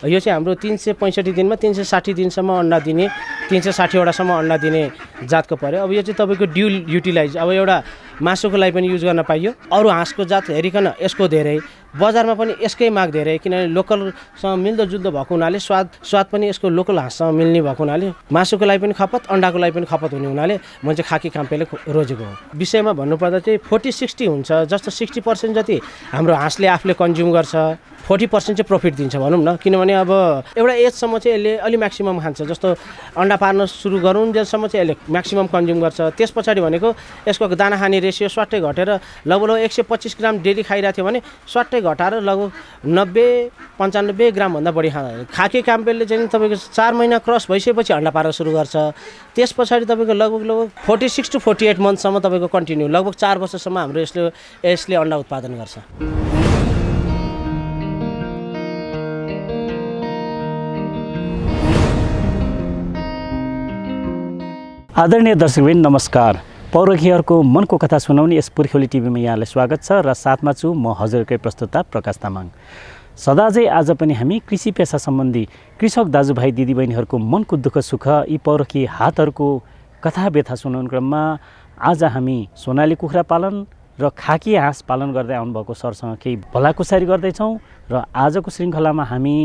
यो चाहिँ हाम्रो 365 दिनमा 360 दिनसम्म अन्डा दिने 360 वटासम्म अन्डा दिने जातको पर्यो। अब यो चाहिँ तपाईँको ड्युल युटिलाइज, अब एउटा मासुको लागि पनि युज गर्न पाइयो। अरू हाँसको जात हेरिकन यसको धेरै बजारमा पनि यसकै माग धेरै, किनभने लोकलसँग मिल्दोजुल्दो भएको हुनाले स्वाद पनि यसको लोकल हाँससँग मिल्ने भएको हुनाले मासुको लागि पनि खपत, अन्डाको लागि पनि खपत हुने हुनाले म चाहिँ खाकी काम्पेले रोजेको हो। विषयमा भन्नुपर्दा चाहिँ 40-60 हुन्छ, जस्तो 60% जति हाम्रो हाँसले आफूले कन्ज्युम गर्छ, 40% चाहिँ प्रफिट दिन्छ भनौँ न। किनभने अब एउटा एजसम्म चाहिँ यसले अलि म्याक्सिमम खान्छ, जस्तो अन्डा पार्न सुरु गरुन्जेलसम्म चाहिँ यसले म्याक्सिमम कन्ज्युम गर्छ। त्यस पछाडि भनेको यसको दाना खाने रेसियो स्वाट्टै घटेर लगभग 125 ग्राम डेली खाइरहेको थियो भने स्वाट्टै घटाएर लगभग 90-95 ग्रामभन्दा बढी खाँदा खाकी काम्पेलले चाहिँ तपाईँको 4 महिना क्रस भइसकेपछि अन्डा पार्न सुरु गर्छ। त्यस पछाडि तपाईँको लगभग 46 to 48 मन्थसम्म तपाईँको कन्टिन्यू लगभग 4 वर्षसम्म हाम्रो यसले अन्डा उत्पादन गर्छ। आदरणीय दर्शकवृन्द नमस्कार। पौरखीहरूको मनको कथा सुनाउने यस पुर्ख्यौली टिभीमा यहाँलाई स्वागत छ र साथमा छु म हजुरकै प्रस्तुता प्रकाश तामाङ। सदाझै आज पनि हामी कृषि पेसा सम्बन्धी कृषक दाजुभाइ दिदीबहिनीहरूको मनको दुःख सुख यी पौरखी हातहरूको कथा व्यथा सुनाउने क्रममा आज हामी सोनाली कुखुरा पालन र खाकी हाँस पालन गर्दै आउनुभएको सरसँग केही भलाकुसारी गर्दैछौँ र आजको श्रृङ्खलामा हामी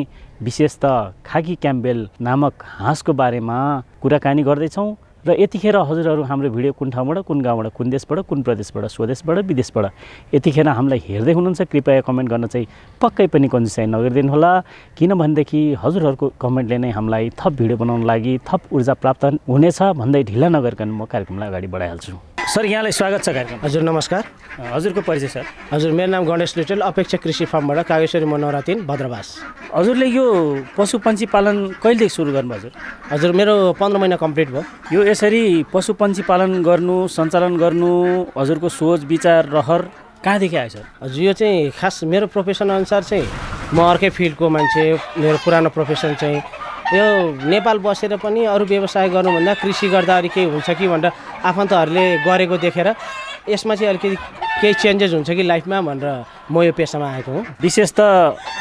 विशेष त खाकी क्याम्पेल नामक हाँसको बारेमा कुराकानी गर्दैछौँ। र यतिखेर हजुरहरू हाम्रो भिडियो कुन ठाउँबाट, कुन गाउँबाट, कुन देशबाट, कुन प्रदेशबाट, स्वदेशबाट, विदेशबाट यतिखेर हामीलाई हेर्दै हुनुहुन्छ, कृपया कमेन्ट गर्न चाहिँ पक्कै पनि कन्जुसाइ नगरिदिनु होला। किनभनेदेखि हजुरहरूको कमेन्टले नै हामीलाई थप भिडियो बनाउन लागि थप ऊर्जा प्राप्त हुनेछ भन्दै ढिला नगरिकन म कार्यक्रमलाई अगाडि बढाइहाल्छु। सर यहाँलाई स्वागत छ कार्यक्रम। हजुर नमस्कार। हजुरको परिचय सर? हजुर मेरो नाम गणेश लिटल, अपेक्षा कृषि फार्मबाट, कागेश्वरी मनोहरा 3 भद्रवास। हजुरले यो पशुपन्छी पालन कहिलेदेखि सुरु गर्नुभयो हजुर? हजुर मेरो 15 महिना कम्प्लिट भयो। यो यसरी पशुपन्छी पालन गर्नु, सञ्चालन गर्नु हजुरको सोच विचार रहर कहाँदेखि आयो सर? हजुर यो चाहिँ खास मेरो प्रोफेसन अनुसार चाहिँ म अर्कै फिल्डको मान्छे, मेरो पुरानो प्रोफेसन चाहिँ यो नेपाल बसेर पनि अरू व्यवसाय गर्नुभन्दा कृषि गर्दा अलिक केही हुन्छ कि भनेर आफन्तहरूले गरेको देखेर यसमा चाहिँ अलिकति केही चेन्जेस हुन्छ कि लाइफमा भनेर म यो पेसामा आएको हुँ। विशेष त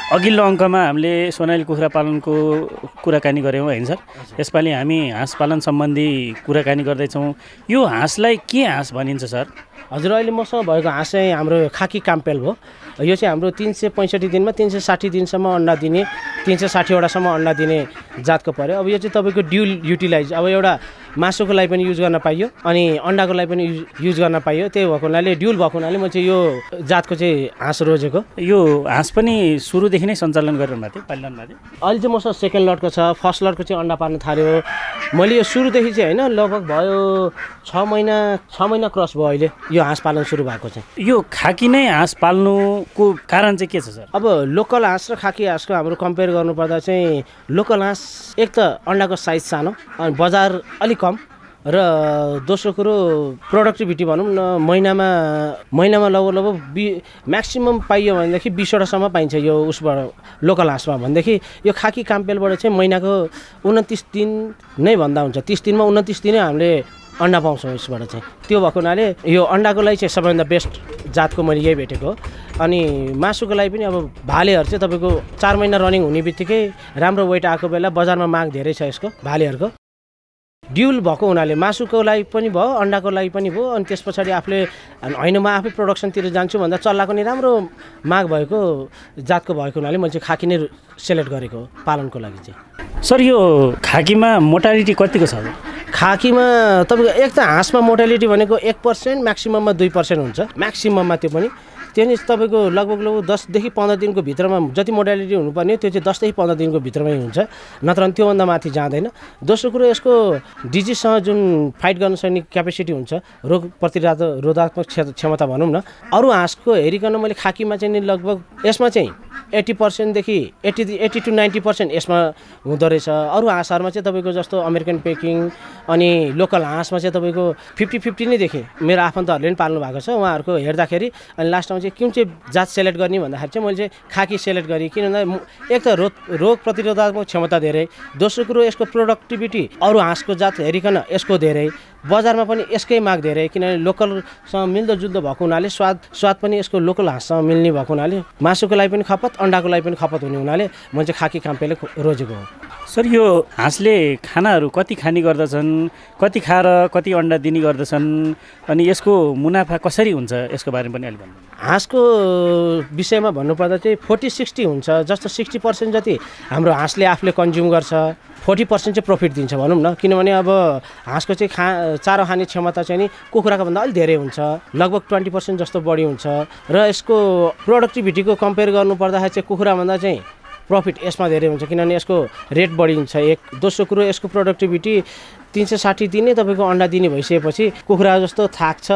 अघिल्लो अङ्कमा हामीले सोनाली कुखुरा पालनको कुराकानी गऱ्यौँ होइन सर? यसपालि हामी हाँस पालन सम्बन्धी कुराकानी गर्दैछौँ। यो हाँसलाई के हाँस भनिन्छ सर? हजुर अहिले मसँग भएको हाँस चाहिँ हाम्रो खाकी काम्पेल हो। यो चाहिँ हाम्रो 365 दिनमा 360 दिनसम्म अन्डा दिने 360 वटासम्म अन्डा दिने जातको पर्यो। अब यो चाहिँ तपाईँको ड्युल युटिलाइज, अब एउटा मासुको लागि पनि युज गर्न पाइयो अनि अन्डाको लागि पनि युज गर्न पाइयो। त्यही भएको हुनाले ड्युल भएको हुनाले म चाहिँ यो जातको चाहिँ हाँस रोजेको। यो हाँस पनि सुरुदेखि नै सञ्चालन गरिरहनु भएको थियो, पालन भएको थियो? अहिले चाहिँ मसँग सेकेन्ड लटको छ, फर्स्ट लटको चाहिँ अन्डा पार्न थाल्यो। मैले यो सुरुदेखि चाहिँ होइन लगभग भयो 6 महिना क्रस भयो अहिले यो हाँस पालन सुरु भएको चाहिँ। यो खाकी नै हाँस पाल्नुको कारण चाहिँ के छ सर? अब लोकल हाँस र खाकी हाँसको हाम्रो कम्पेयर गर्नुपर्दा चाहिँ लोकल हाँस एक त अन्डाको साइज सानो अनि बजार अलिक कम र दोस्रो कुरो प्रोडक्टिभिटी भनौँ न महिनामा लगभग म्याक्सिमम पाइयो भनेदेखि 20 वटासम्म पाइन्छ यो उसबाट लोकल हाँसमा। भनेदेखि यो खाकी काम्पेलबाट चाहिँ महिनाको 29 दिन नै भन्दा हुन्छ, 30 दिनमा 29 दिनै हामीले अन्डा पाउँछौँ यसबाट चाहिँ। त्यो भएको हुनाले यो अन्डाको लागि चाहिँ सबैभन्दा बेस्ट जातको मैले यही भेटेको। अनि मासुको लागि पनि अब भालेहरू चाहिँ तपाईँको 4 महिना रनिङ हुने बित्तिकै राम्रो वेट आएको बेला बजारमा माग धेरै छ यसको भालेहरूको। ड्युल भएको हुनाले मासुको लागि पनि भयो, अन्डाको लागि पनि भयो। अनि त्यस पछाडि आफूले होइन म आफै प्रोडक्सनतिर जान्छु भन्दा चल्लाको नि राम्रो माग भएको जातको भएको हुनाले मैले चाहिँ खाकी नै सेलेक्ट गरेको पालनको लागि चाहिँ। सर यो खाकीमा मोर्टालिटी कतिको छ? खाकीमा तपाईँको एक त हाँसमा मोर्टालिटी भनेको 1%, म्याक्सिमममा 2% हुन्छ, म्याक्सिमममा त्यो पनि। त्यो नि तपाईँको लगभग 10 देखि 15 दिनको भित्रमा जति मोर्टालिटी हुनुपर्ने त्यो चाहिँ 10 देखि 15 दिनको भित्रमै हुन्छ, नत्र त्योभन्दा माथि जाँदैन। दोस्रो कुरो यसको डिजिजसँग जुन फाइट गर्न सक्ने क्यापेसिटी हुन्छ, रोग प्रतिरोधात्मक क्षमता भनौँ न, अरू हाँसको हेरिकन मैले खाकीमा चाहिँ लगभग यसमा चाहिँ 80% देखि 80 to 90% यसमा हुँदो रहेछ। अरू हाँसहरूमा चाहिँ तपाईँको जस्तो अमेरिकन पेकिङ अनि लोकल हाँसमा चाहिँ तपाईँको 50-50 नै देखेँ। मेरो आफन्तहरूले पनि पाल्नु भएको छ, उहाँहरूको हेर्दाखेरि अनि लास्टमा चाहिँ चाहिँ कुन चाहिँ जात सेलेक्ट गर्ने भन्दाखेरि चाहिँ मैले चाहिँ खाकी सेलेक्ट गरेँ। किन भन्दा एक त रोग प्रतिरोधात्मक क्षमता धेरै, दोस्रो कुरो यसको प्रोडक्टिभिटी अरू हाँसको जात हेरिकन यसको धेरै, बजारमा पनि यसकै माग धेरै, किनभने लोकलसँग मिल्दोजुल्दो भएको हुनाले स्वाद पनि यसको लोकल हाँससँग मिल्ने भएको हुनाले मासुको लागि पनि खपत, अन्डाको लागि पनि खपत हुने हुनाले म चाहिँ खाकी काम्पेले रोजेको हो। सर यो हाँसले खानाहरू कति खाने गर्दछन्, कति खाएर कति अन्डा दिने गर्दछन्, अनि यसको मुनाफा कसरी हुन्छ यसको बारेमा पनि अलि भन्नु। हाँसको विषयमा भन्नुपर्दा चाहिँ 40-60 हुन्छ। जस्तो 60% जति हाम्रो हाँसले आफूले कन्ज्युम गर्छ, 40% चाहिँ प्रफिट दिन्छ भनौँ न। किनभने अब हाँसको चाहिँ चारो खाने क्षमता चाहिँ नि कुखुराको भन्दा अलिक धेरै हुन्छ, लगभग 20% जस्तो बढी हुन्छ। र यसको प्रोडक्टिभिटीको कम्पेयर गर्नुपर्दाखेरि चाहिँ कुखुराभन्दा चाहिँ प्रफिट यसमा धेरै हुन्छ, किनभने यसको रेट बढी हुन्छ एक। दोस्रो कुरो यसको प्रोडक्टिभिटी 360 दिने तपाईँको अन्डा दिने भइसकेपछि कुखुरा जस्तो थाक्छ,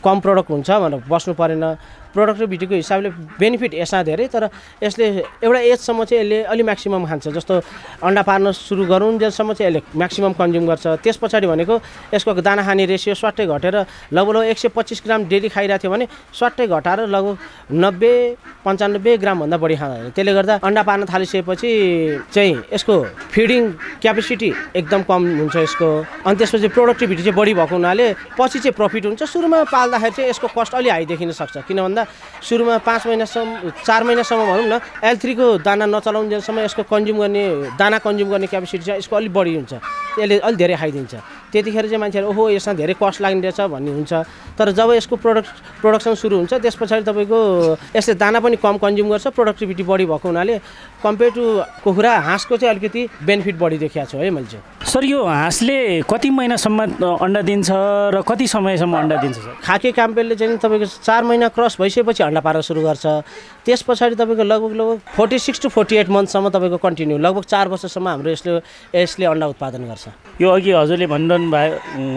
कम प्रडक्ट हुन्छ भनेर बस्नु परेन। प्रोडक्टिभिटीको हिसाबले बेनिफिट यसमा धेरै, तर यसले एउटा एजसम्म चाहिँ यसले अलि म्याक्सिमम खान्छ। जस्तो अन्डा पार्न सुरु गरुन्जेलसम्म चाहिँ यसले म्याक्सिमम कन्ज्युम गर्छ। त्यस पछाडि भनेको यसको दाना खाने रेसियो स्वाट्टै घटेर लगभग 125 ग्राम डेली खाइरहेको थियो भने स्वाट्टै घटाएर लगभग 90-95 ग्रामभन्दा बढी खाँदैन। त्यसले गर्दा अन्डा पार्न थालिसकेपछि चाहिँ यसको फिडिङ क्यापेसिटी एकदम कम हुन्छ यसको। अनि त्यसपछि प्रोडक्टिभिटी चाहिँ बढी भएको हुनाले पछि चाहिँ प्रफिट हुन्छ। सुरुमा पाल्दाखेरि चाहिँ यसको कस्ट अलि हाई देखिन सक्छ, किन भन्दा सुरुमा 4 महिनासम्म भनौँ न L3 को दाना नचलाउन्जेलसम्म यसको दाना कन्ज्युम गर्ने क्यापेसिटी चाहिँ यसको अलिक बढी हुन्छ, यसले अलिक धेरै खाइदिन्छ। त्यतिखेर चाहिँ मान्छेहरू ओहो यसमा धेरै कस्ट लाग्ने रहेछ भन्ने हुन्छ। तर जब यसको प्रोडक्सन सुरु हुन्छ त्यस पछाडि तपाईँको यसले दाना पनि कम कन्ज्युम गर्छ, प्रोडक्टिभिटी बढी भएको हुनाले कम्पेयर टु कुखुरा हाँसको चाहिँ अलिकति बेनिफिट बढी देखिएको छु है मैले चाहिँ। सर यो हाँसले कति महिनासम्म अन्डा दिन्छ र कति समयसम्म अन्डा दिन्छ सर? खाकी काम्पेलले चाहिँ तपाईँको 4 महिना क्रस भइसकेपछि अन्डा पार्न सुरु गर्छ। त्यस पछाडि तपाईँको लगभग 46 to 48 मन्थसम्म तपाईँको कन्टिन्यू लगभग 4 वर्षसम्म हाम्रो यसले अन्डा उत्पादन गर्छ। यो अघि हजुरले भनिरहनु भयो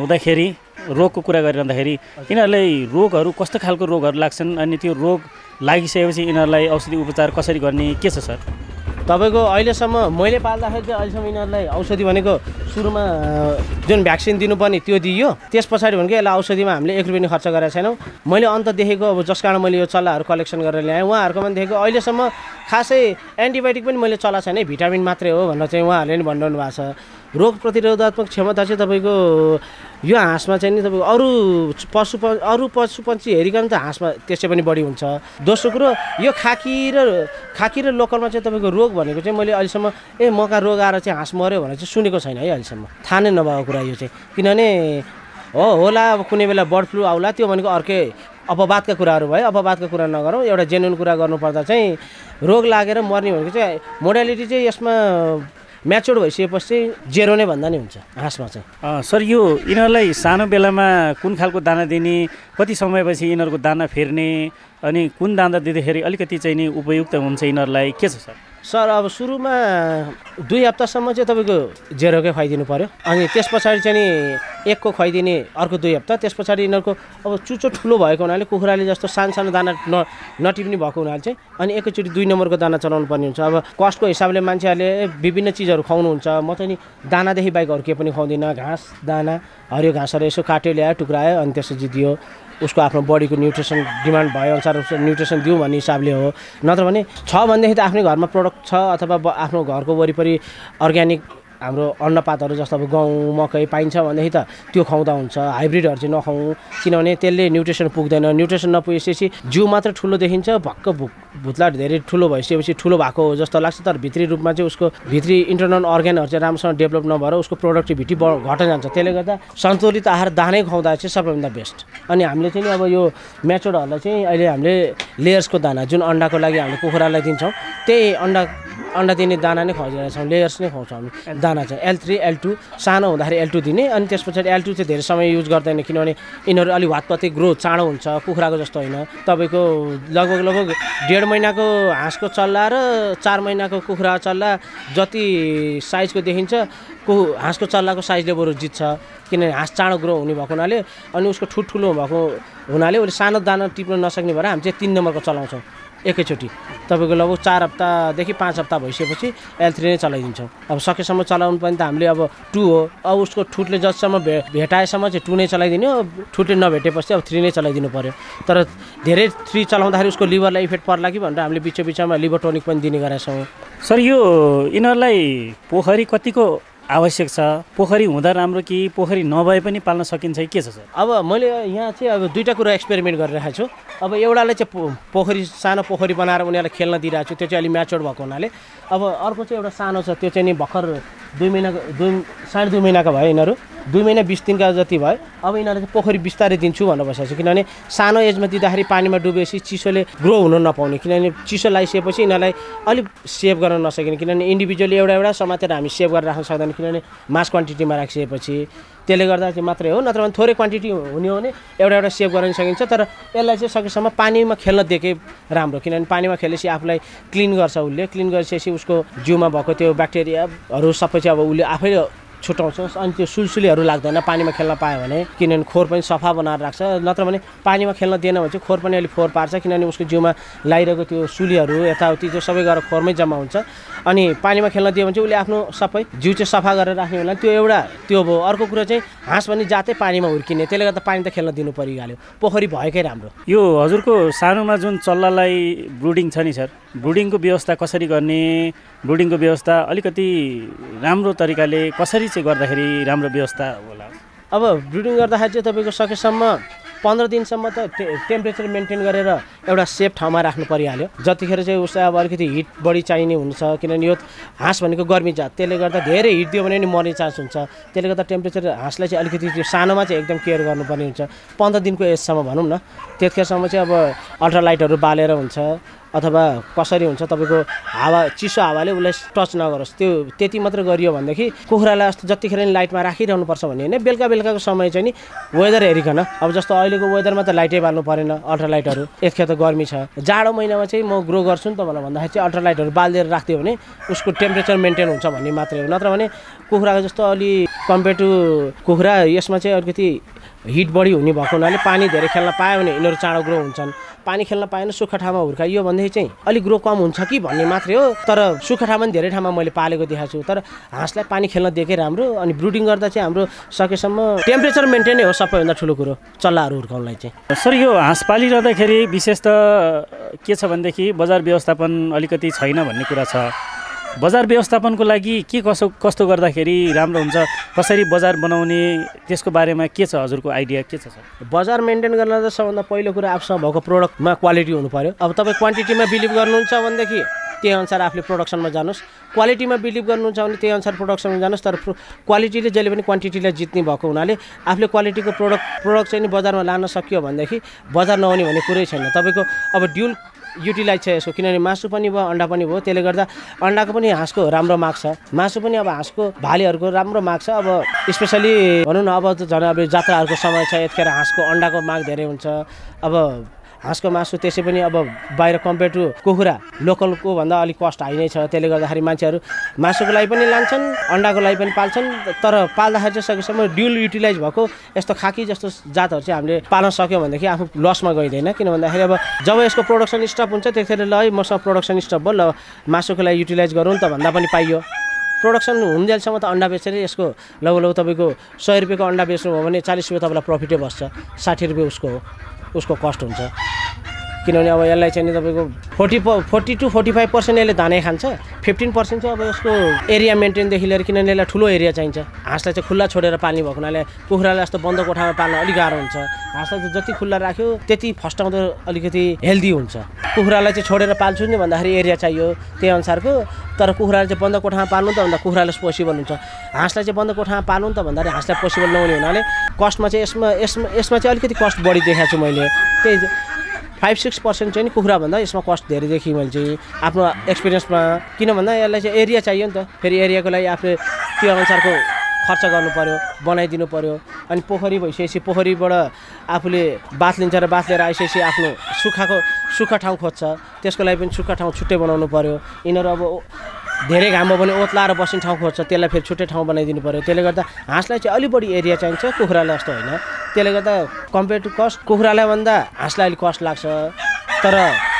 हुँदाखेरि रोगको कुरा गरिरहँदाखेरि यिनीहरूलाई रोगहरू कस्तो खालको रोगहरू लाग्छन्, अनि त्यो रोग लागिसकेपछि यिनीहरूलाई औषधि उपचार कसरी गर्ने के छ सर? तपाईँको अहिलेसम्म मैले पाल्दाखेरि चाहिँ अहिलेसम्म यिनीहरूलाई औषधि भनेको सुरुमा जुन भ्याक्सिन दिनुपर्ने त्यो दियो। त्यस पछाडि भनेको यसलाई औषधिमा हामीले 1 रुपियाँ खर्च गरेका छैनौँ। मैले अन्त देखेको अब जस कारण मैले यो चल्लाहरू कलेक्सन गरेर ल्याएँ, उहाँहरूकोमा देखेको अहिलेसम्म खासै एन्टिबायोटिक पनि मैले चलाएको छैन, भिटामिन मात्रै हो भनेर चाहिँ उहाँहरूले नि भनिरहनु भएको छ। रोग प्रतिरोधात्मक क्षमता चाहिँ तपाईँको यो हाँसमा चाहिँ नि तपाईँको अरू पशु पक्षी हेरिकन त हाँसमा त्यसै पनि बढी हुन्छ। दोस्रो कुरो यो खाकी र लोकलमा चाहिँ तपाईँको रोग भनेको चाहिँ मैले अहिलेसम्म मका रोग आएर चाहिँ हाँस मऱ्यो भनेर चाहिँ सुनेको छैन है अहिलेसम्म, थाहा नै नभएको कुरा यो चाहिँ। किनभने होला अब कुनै बेला बर्ड फ्लू आउला, त्यो भनेको अर्कै अपवादका कुराहरू भयो, अपवादका कुरा नगरौँ। एउटा जेन्युन कुरा गर्नुपर्दा चाहिँ रोग लागेर मर्ने भनेको चाहिँ मोडालिटी चाहिँ यसमा म्याच्योर्ड भइसकेपछि 0 नै भन्दा नि हुन्छ हाँसमा चाहिँ। सर यो यिनीहरूलाई सानो बेलामा कुन खालको दाना दिने, कति समयपछि यिनीहरूको दाना फेर्ने, अनि कुन दाना दिँदाखेरि अलिकति चाहिँ नि उपयुक्त हुन्छ यिनीहरूलाई के छ सर? सर अब सुरुमा 2 हप्तासम्म चाहिँ तपाईँको 0 कै खुवाइदिनु पऱ्यो, अनि त्यस पछाडि चाहिँ नि 1 को खुवाइदिने अर्को 2 हप्ता। त्यस पछाडि यिनीहरूको अब चुचो ठुलो भएको हुनाले कुखुराले जस्तो सानो दाना नटिप्ने भएको हुनाले चाहिँ अनि एकैचोटि 2 नम्बरको दाना चलाउनु पर्ने हुन्छ। अब कस्टको हिसाबले मान्छेहरूले विभिन्न चिजहरू खुवाउनुहुन्छ, म चाहिँ नि दानादेखि बाहेक अरू केही पनि खुवाउँदिनँ। घाँस दाना हरियो घाँसहरू यसो काट्यो ल्यायो टुक्रायो अनि त्यसपछि दियो, उसको आफ्नो बडीको न्युट्रिसन डिमान्ड भएअनुसार न्युट्रिसन दिउँ भन्ने हिसाबले हो। नत्र भने छ भनेदेखि त आफ्नै घरमा प्रोडक्ट छ अथवा आफ्नो घरको वरिपरि अर्ग्यानिक हाम्रो अन्नपातहरू जस्तो अब गहुँ मकै पाइन्छ भनेदेखि त त्यो खुवाउँदा हुन्छ। हाइब्रिडहरू चाहिँ नखाउँ, किनभने त्यसले न्युट्रिसन पुग्दैन। न्युट्रिसन नपुगेपछि जिउ मात्र ठुलो देखिन्छ, भक्क भुत्ला धेरै ठुलो भइसकेपछि ठुलो भएको हो जस्तो लाग्छ, तर भित्री रूपमा चाहिँ उसको भित्री इन्टरनल अर्ग्यानहरू चाहिँ राम्रोसँग डेभलप नभएर उसको प्रोडक्टिभिटी घट्न जान्छ। त्यसले गर्दा सन्तुलित आहार दानै खुवाउँदा चाहिँ सबैभन्दा बेस्ट। अनि हामीले चाहिँ अब यो म्याच्योर्डहरूलाई चाहिँ अहिले हामीले लेयर्सको दाना जुन अन्डाको लागि हामीले कुखुरालाई दिन्छौँ त्यही अन्डा दिने दाना नै खुवाइरहेको छौँ, लेयर्स नै खुवाउँछौँ हामी दाना चाहिँ। L3 L2 सानो हुँदाखेरि L2 दिने, अनि त्यस पछाडि L2 चाहिँ धेरै समय युज गर्दैन, किनभने यिनीहरू अलिक हातपाते ग्रो चाँडो हुन्छ, कुखुराको जस्तो होइन। तपाईँको लगभग 1.5 महिनाको हाँसको चल्ला र 4 महिनाको कुखुरा चल्ला जति साइजको देखिन्छ हाँसको चल्लाको साइजले बरु जित्छ, किनभने हाँस चाँडो ग्रो हुने भएको हुनाले अनि उसको ठुलो भएको हुनाले उसले सानो दाना टिप्न नसक्ने भएर हामी चाहिँ 3 नम्बरको चलाउँछौँ। एकैचोटि तपाईँको लगभग 4 हप्तादेखि 5 हप्ता भइसकेपछि L3 नै चलाइदिन्छौँ। अब सकेसम्म चलाउनु पनि त हामीले अब 2 हो, अब उसको ठुटले जतिसम्म भेटाएसम्म चाहिँ 2 नै चलाइदिने हो, ठुटले नभेटेपछि अब 3 नै चलाइदिनु पर्यो। तर धेरै 3 चलाउँदाखेरि उसको लिभरलाई इफेक्ट पर्ला कि भनेर हामीले बिचमा लिभर टोनिक पनि दिने गरेका छौँ। सर यो यिनीहरूलाई पोखरी कतिको आवश्यक छ? पोखरी हुँदा राम्रो कि पोखरी नभए पनि पाल्न सकिन्छ कि के छ सर? अब मैले यहाँ चाहिँ अब 2टा कुरा एक्सपेरिमेन्ट गरिरहेको छु। अब एउटालाई चाहिँ पोखरी सानो पोखरी बनाएर उनीहरूलाई खेल्न दिइरहेको छु, त्यो चाहिँ अलि म्याच्योर्ड भएको हुनाले। अब अर्को चाहिँ एउटा सानो छ, त्यो चाहिँ नि भर्खर 2 महिनाको भयो यिनीहरू, 2 महिना 20 दिनका जति भयो। अब यिनीहरूलाई चाहिँ पोखरी बिस्तारै दिन्छु भनेर बसेको छु, किनभने सानो एजमा दिँदाखेरि पानीमा डुबेपछि चिसोले ग्रो हुन नपाउने, किनभने चिसो लगाइसकेपछि यिनीहरूलाई अलिक सेभ गर्न नसकिने, किनभने इन्डिभिजुअली एउटा समातेर हामी सेभ गरेर राख्न सक्दैन, किनभने मास क्वान्टिटीमा राखिसकेपछि। त्यसले गर्दा चाहिँ मात्रै हो, नत्र भने थोरै क्वान्टिटी हुने हो भने एउटा सेभ गर्न सकिन्छ। तर यसलाई चाहिँ सकेसम्म पानीमा खेल्न दिएकै राम्रो, किनभने पानीमा खेलेपछि आफूलाई क्लिन गर्छ, उसले क्लिन गरिसकेपछि उसको जिउमा भएको त्यो ब्याक्टेरियाहरू सबै चाहिँ अब उसले आफै छुटाउँछ। अनि त्यो सुलसुलीहरू लाग्दैन पानीमा खेल्न पायो भने, किनभने खोर पनि सफा बनाएर राख्छ। नत्र भने पानीमा खेल्न दिएन भने चाहिँ खोर पनि अलिक फोहोर पार्छ, किनभने उसको जिउमा लागिरहेको त्यो सुलीहरू यताउति त्यो सबै गएर खोरमै जम्मा हुन्छ। अनि पानीमा खेल्न दियो भने चाहिँ उसले आफ्नो सबै जिउ चाहिँ सफा गरेर राख्ने होला, त्यो एउटा त्यो भयो। अर्को कुरा चाहिँ हाँस पनि जातै पानीमा हुर्किने, त्यसले गर्दा पानी त खेल्न दिनु परिहाल्यो, पोखरी भएकै राम्रो। यो हजुरको सानोमा जुन चल्लालाई ब्रुडिङ छ नि सर, ब्रुडिङको व्यवस्था कसरी गर्ने, ब्रुडिङको व्यवस्था अलिकति राम्रो तरिकाले कसरी चाहिँ गर्दाखेरि राम्रो व्यवस्था होला? अब ब्रुडिङ गर्दाखेरि चाहिँ तपाईँको सकेसम्म 15 दिनसम्म त टेम्परेचर मेन्टेन गरेर एउटा सेफ ठाउँमा राख्नु परिहाल्यो। जतिखेर चाहिँ उसलाई अब अलिकति हिट बढी चाहिने हुन्छ, किनभने यो हाँस भनेको गर्मी जात, त्यसले गर्दा धेरै हिट दियो भने नि मर्ने चान्स हुन्छ। त्यसले गर्दा टेम्परेचर हाँसलाई चाहिँ अलिकति त्यो सानोमा चाहिँ एकदम केयर गर्नुपर्ने हुन्छ। 15 दिनको एजसम्म भनौँ न, त्यतिखेरसम्म चाहिँ अब अल्ट्रालाइटहरू बालेर हुन्छ अथवा कसरी हुन्छ, तपाईँको हावा चिसो हावाले उसलाई टच नगरोस्, त्यो त्यति मात्र गरियो भनेदेखि कुखुरालाई जस्तो जतिखेर नि लाइटमा राखिरहनुपर्छ भन्ने होइन। बेलुकाको समय चाहिँ नि वेदर हेरिकन, अब जस्तो अहिलेको वेदरमा त लाइटै बाल्नु परेन, अल्ट्रालाइटहरू यतिखेर त गर्मी छ। जाडो महिनामा चाहिँ म ग्रो गर्छु नि त भनेर भन्दाखेरि चाहिँ अल्ट्रालाइटहरू बालिदिएर राखिदियो भने उसको टेम्परेचर मेन्टेन हुन्छ भन्ने मात्रै हो। नत्र भने कुखुराको जस्तो अलि कम्पेयर टु कुखुरा यसमा चाहिँ अलिकति हिट बढी हुने भएको हुनाले पानी धेरै खेल्न पायो भने यिनीहरू चाँडो ग्रो हुन्छन्। पानी खेल्न पाएन सुक्खा ठाउँमा हुर्काइयो भनेदेखि चाहिँ अलिक ग्रो कम हुन्छ कि भन्ने मात्रै हो। तर सुक्खा ठाउँमा पनि धेरै ठाउँमा मैले पालेको देखाएको छु। तर हाँसलाई पानी खेल्न दिएकै राम्रो। अनि ब्रुडिङ गर्दा चाहिँ हाम्रो सकेसम्म टेम्परेचर मेन्टेनै हो सबैभन्दा ठुलो कुरो चल्लाहरू हुर्काउनलाई चाहिँ। सर यो हाँस पालिरहँदाखेरि विशेष त के छ भनेदेखि बजार व्यवस्थापन अलिकति छैन भन्ने कुरा छ। बजार व्यवस्थापनको लागि के कस्तो गर्दाखेरि राम्रो हुन्छ, कसरी बजार बनाउने, त्यसको बारेमा के छ हजुरको आइडिया के छ सर? बजार मेन्टेन गर्न त सबभन्दा पहिलो कुरा आफूसँग भएको प्रोडक्टमा क्वालिटी हुनु पर्यो। अब तपाईँ क्वान्टिटीमा बिलिभ गर्नुहुन्छ भनेदेखि त्यही अनुसार आफूले प्रोडक्सनमा जानुहोस्, क्वालिटीमा बिलिभ गर्नुहुन्छ भने त्यही अनुसार प्रोडक्सनमा जानुहोस्। तर क्वालिटीले जहिले पनि क्वान्टिटीलाई जित्ने भएको हुनाले आफूले क्वालिटीको प्रोडक्ट चाहिँ नि बजारमा लान सकियो भनेदेखि बजार नहुने भन्ने कुरै छैन। तपाईँको अब ड्युल युटिलाइज छ यसको, किनभने मासु पनि भयो अन्डा पनि भयो। त्यसले गर्दा अन्डाको पनि हाँसको राम्रो माग छ, मासु पनि अब हाँसको भालेहरूको राम्रो माग छ। अब स्पेसली भनौँ न, अब त झन् अब जात्राहरूको समय छ, यतिखेर हाँसको अन्डाको माग धेरै हुन्छ। अब हाँसको मासु त्यसै पनि अब बाहिर कम्पेयर टु कुखुरा लोकलको भन्दा अलिक कस्ट हाई नै छ। त्यसले गर्दाखेरि मान्छेहरू मासुको लागि पनि लान्छन्, अन्डाको लागि पनि पाल्छन्। तर पाल्दाखेरि चाहिँ सकेसम्म ड्युल युटिलाइज भएको यस्तो खाकी जस्तो जातहरू चाहिँ हामीले पाल्न सक्यौँ भनेदेखि आफू लसमा गइँदैन। किन भन्दाखेरि अब जब यसको प्रोडक्सन स्टप हुन्छ त्यतिखेर ल है मसँग प्रोडक्सन स्टप भयो, ल मासुको लागि युटिलाइज गरौँ त भन्दा पनि पाइयो। प्रोडक्सन हुन्जेलसम्म त अन्डा बेचेर यसको लगभग तपाईँको 100 रुपियाँको अन्डा बेच्नुभयो भने 40 रुपियाँ तपाईँलाई प्रफिटै बस्छ, 60 रुपियाँ उसको कस्ट हुन्छ। किनभने अब यसलाई चाहिँ तपाईँको 40 to 45% यसले दानै खान्छ, 15% चाहिँ अब यसको एरिया मेन्टेनदेखि लिएर, किनभने यसलाई ठुलो एरिया चाहिन्छ। हाँसलाई चाहिँ खुल्ला छोडेर पाल्ने भएको हुनाले कुखुरालाई जस्तो बन्द कोठामा पाल्न अलिक गाह्रो हुन्छ। हाँसलाई चाहिँ जति खुल्ला राख्यो त्यति फस्टाउँदो अलिकति हेल्दी हुन्छ। कुखुरालाई चाहिँ छोडेर पाल्छु नि भन्दाखेरि एरिया चाहियो त्यही अनुसारको। तर कुखुरालाई चाहिँ बन्द कोठामा पाल्नु त भन्दा कुखुरालाई पोसिबल हुन्छ। हाँसलाई चाहिँ बन्द कोठामा पाल्नु त भन्दाखेरि हाँसलाई पोसिबल नहुने हुनाले कस्टमा चाहिँ यसमा चाहिँ अलिकति कस्ट बढी देखाएको छु मैले। त्यही 5-6% चाहिँ नि कुखुराभन्दा यसमा कस्ट धेरै देखेँ मैले चाहिँ आफ्नो एक्सपिरियन्समा। किन भन्दा यसलाई चाहिँ एरिया चाहियो नि त, फेरि एरियाको लागि आफूले त्यो अनुसारको खर्च गर्नु पऱ्यो, बनाइदिनु पऱ्यो। अनि पोखरी भइसकेपछि पोखरीबाट आफूले बाथ लिन्छ र बाथ लिएर आइसकेपछि आफ्नो सुक्खा ठाउँ खोज्छ, त्यसको लागि पनि सुक्खा ठाउँ छुट्टै बनाउनु पऱ्यो। यिनीहरू अब धेरै घाममा पनि ओत्लाएर बस्ने ठाउँ खोज्छ, त्यसलाई फेरि छुट्टै ठाउँ बनाइदिनु पऱ्यो। त्यसले गर्दा हाँसलाई चाहिँ अलिक बढी एरिया चाहिन्छ, कुखुरालाई जस्तो होइन। त्यसले गर्दा कम्पेयर टु कस्ट कुखुरालाई भन्दा हाँसलाई अलिक कस्ट लाग्छ। तर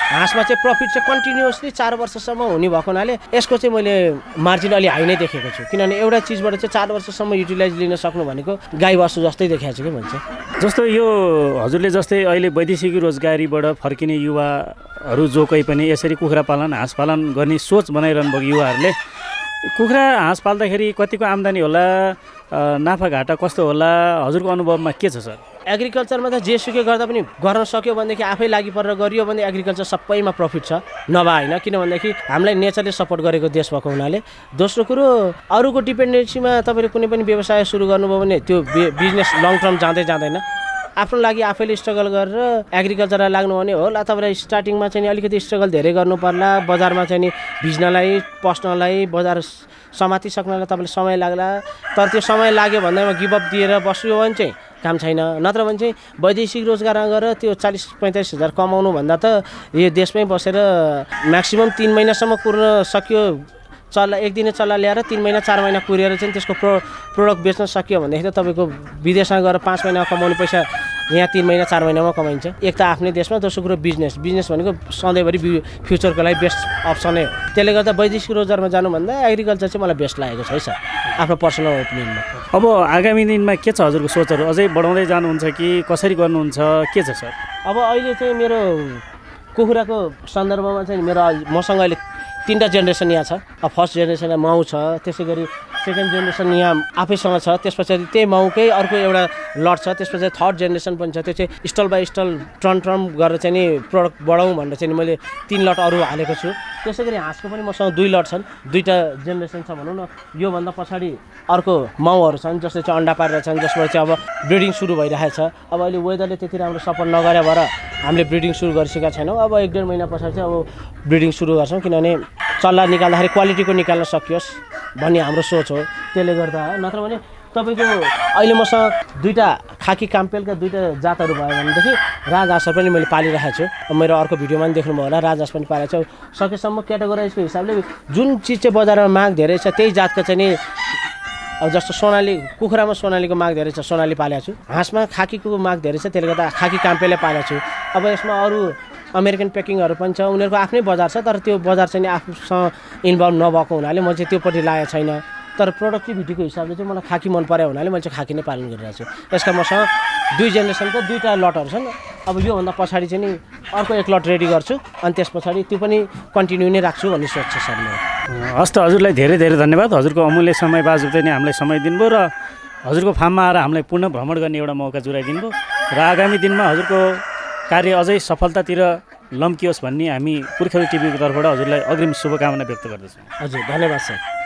हाँसमा चाहिँ प्रफिट चाहिँ कन्टिन्युसली 4 वर्षसम्म हुने भएको हुनाले यसको चाहिँ मैले मार्जिन अलि हाई नै देखेको छु किनभने एउटा चिजबाट चाहिँ 4 वर्षसम्म युटिलाइज लिन सक्नु भनेको गाई बस्तु जस्तै देखाएको छु कि भन्छ। जस्तो यो हजुरले जस्तै अहिले वैदेशिक रोजगारीबाट फर्किने युवाहरू जो कोही पनि यसरी कुखुरा पालन हाँस पालन गर्ने सोच बनाइरहनु भएको युवाहरूले कुखुरा हाँस पाल्दाखेरि कतिको आम्दानी होला, नाफाघाटा कस्तो होला, हजुरको अनुभवमा के छ सर? एग्रिकल्चरमा त जेसुकै गर्दा पनि गर्न सक्यो भनेदेखि आफै लागि परेर गरियो भने एग्रिकल्चर सबैमा प्रफिट छ, नभए होइन। किन भनेदेखि हामीलाई नेचरले सपोर्ट गरेको देश भएको हुनाले। दोस्रो कुरो अरूको डिपेन्डेन्सीमा तपाईँले कुनै पनि व्यवसाय सुरु गर्नुभयो भने त्यो बिजनेस लङ टर्म जाँदैन। आफ्नो लागि आफैले स्ट्रगल गरेर एग्रिकल्चरलाई लाग्नु भने होला तपाईँलाई स्टार्टिङमा चाहिँ अलिकति स्ट्रगल धेरै गर्नु पर्ला, बजारमा चाहिँ नि भिज्नलाई पस्नलाई बजार समातिसक्नलाई तपाईँले समय लाग्ला। तर त्यो समय लाग्यो भन्दैमा गिभअप दिएर बस्यो भने चाहिँ काम छैन। नत्र भने चाहिँ वैदेशिक रोजगारमा गएर त्यो 40-45 हजार कमाउनु भन्दा त यो देशमै बसेर म्याक्सिमम् 3 महिनासम्म कुर्न सक्यो, चल्ला एक दिने चल्ला ल्याएर 3 महिना 4 महिना कुरेर चाहिँ त्यसको प्रोडक्ट बेच्न सक्यो भनेदेखि त तपाईँको विदेशमा गएर 5 महिनामा कमाउने पैसा यहाँ 3 महिना 4 महिनामा कमाइन्छ। एक त आफ्नै देशमा, दोस्रो कुरो बिजनेस भनेको सधैँभरि फ्युचरको लागि बेस्ट अप्सन नै हो। त्यसले गर्दा वैदेशिक रोजगारमा जानुभन्दा एग्रिकल्चर चाहिँ मलाई बेस्ट लागेको छ है सर, आफ्नो पर्सनल ओपिनियनमा। अब आगामी दिनमा के छ हजुरको सोचहरू? अझै बढाउँदै जानुहुन्छ कि कसरी गर्नुहुन्छ, के छ सर? अब अहिले चाहिँ मेरो कुखुराको सन्दर्भमा चाहिँ मसँग अहिले 3टा जेनेरेसन यहाँ छ। अब फर्स्ट जेनेरेसन माउ छ, त्यसै गरी सेकेन्ड जेनेरेसन यहाँ आफैसँग छ, त्यस पछाडि त्यही माउकै अर्को एउटा लट छ, त्यस पछाडि थर्ड जेनेरेसन पनि छ। त्यो चाहिँ स्टल बाई स्टल टर्न गरेर चाहिँ नि प्रोडक्ट बढाउँ भनेर चाहिँ मैले 3 लट अरू हालेको छु। त्यसै गरी हाँसको पनि मसँग 2 लट छन्, 2टा जेनेरेसन छ भनौँ न। योभन्दा पछाडि अर्को माउहरू छन् जसले चाहिँ अन्डा पारेर छन्, जसबाट चाहिँ अब ब्रिडिङ सुरु भइरहेको छ। अब अहिले वेदरले त्यति राम्रो सपोर्ट नगरे भएर हामीले ब्रिडिङ सुरु गरिसकेका छैनौँ। अब 1-1.5 महिना पछाडि चाहिँ अब ब्रिडिङ सुरु गर्छौँ, किनभने चल्ला निकाल्दाखेरि क्वालिटीको निकाल्न सकियोस् भन्ने हाम्रो सोच हो। त्यसले गर्दा नत्र भने तपाईँको अहिले मसँग 2टा खाकी काम्पेलका 2टा जातहरू भयो भनेदेखि राजहाँसहरू पनि मैले पालिरहेको छु। मेरो अर्को भिडियोमा पनि देख्नुभयो होला, राजहाँस पनि पालेको छु। सकेसम्म क्याटेगोराइजको हिसाबले जुन चिज चाहिँ बजारमा माग धेरै छ त्यही जातका चाहिँ नि, अब जस्तो सोनाली कुखुरामा सोनालीको माग धेरै छ, सोनाली पालेको छु। हाँसमा खाकीको माग धेरै छ, त्यसले गर्दा खाकी काम्पेलै पालेको छु। अब यसमा अरू अमेरिकन पेकिङहरू पनि छ, उनीहरूको आफ्नै बजार छ, तर त्यो बजार चाहिँ आफूसँग इन्भल्भ नभएको हुनाले मैले चाहिँ त्योपट्टि लागेको छैन। तर प्रोडक्टिभिटीको हिसाबले चाहिँ मलाई खाकी मन पऱ्यो हुनाले मैले चाहिँ खाकी नै पालन गरिरहेको छु। यसका मसँग 2 जेनेरेसनको 2टा लटहरू छन्। अब योभन्दा पछाडि चाहिँ नि अर्को 1 लट रेडी गर्छु, अनि त्यस पछाडि त्यो पनि कन्टिन्यू नै राख्छु भन्ने सोच छ सर मेरो। हस् त, हजुरलाई धेरै धेरै धन्यवाद। हजुरको अमूल्य समय बाजुते नै हामीलाई समय दिनुभयो र हजुरको फार्ममा आएर हामीलाई पूर्ण भ्रमण गर्ने एउटा मौका जुराइदिनु भयो र आगामी दिनमा हजुरको कार्य अझै सफलतातिर लम्कियोस् भन्ने हामी पुर्खेली टिभीको तर्फबाट हजुरलाई अग्रिम शुभकामना व्यक्त गर्दछौँ। हजुर, धन्यवाद सर।